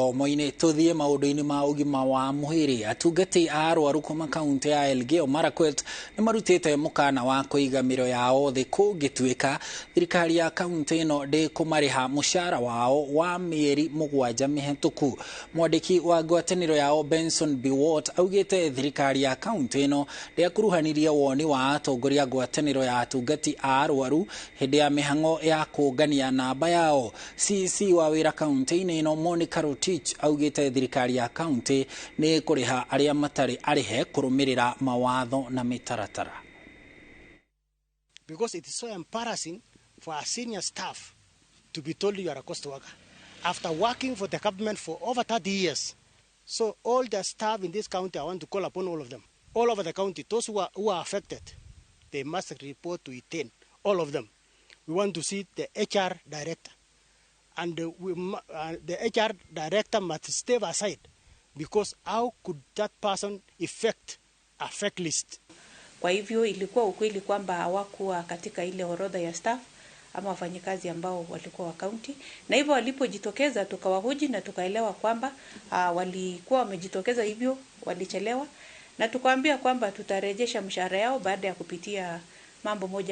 Gĩthomo-inĩ, tũthiĩ maũndũ-inĩ ma ũgima wa mwĩrĩ. Atungati a arwaru kuma kaunti ya Elgeyo Marakwet nĩ marutĩte mũkana wa kũiga mĩro yao thĩ kũngĩtuĩka thirikari ya kaunti ĩno ndĩkũmarĩha mũcara wao wa mĩeri 7 mĩhetũku. Mwandĩki wa ngwatanĩro yao Benson Biwott augĩte thirikari ya kaunti ĩno ndĩakuruhanirie woni wa atongoria ngwatanĩro ya atungati a arwaru hĩndĩ ya mĩhang'o ya kũngania namba yao. CC wa wĩra kaunti-inĩ ĩno Monica Rotich augĩte thirikari ya kaunti nĩ kũrĩha arĩa matarĩ arĩhe kũrũmĩrĩra mawatho na mĩtaratara. Because it is so embarrassing for a senior staff to be told you are a cost worker after working for the government for over 30 years. So all the staff in this county, I want to call upon all of them, all over the county, those who are affected, they must report to Iten, all of them. We want to see the HR director. And the HR director must step aside, because how could that person effect a fake list? Kwa hivyo ilikuwa ukweli kwamba hawakuwa katika ile orodha ya staff ama wafanyikazi ambao walikuwa wa kaunti, na hivyo walipojitokeza tukawahoji na tukaelewa kwamba walikuwa wamejitokeza hivyo walichelewa, na tukawaambia kwamba tutarejesha mshahara yao baada ya kupitia mambo moja.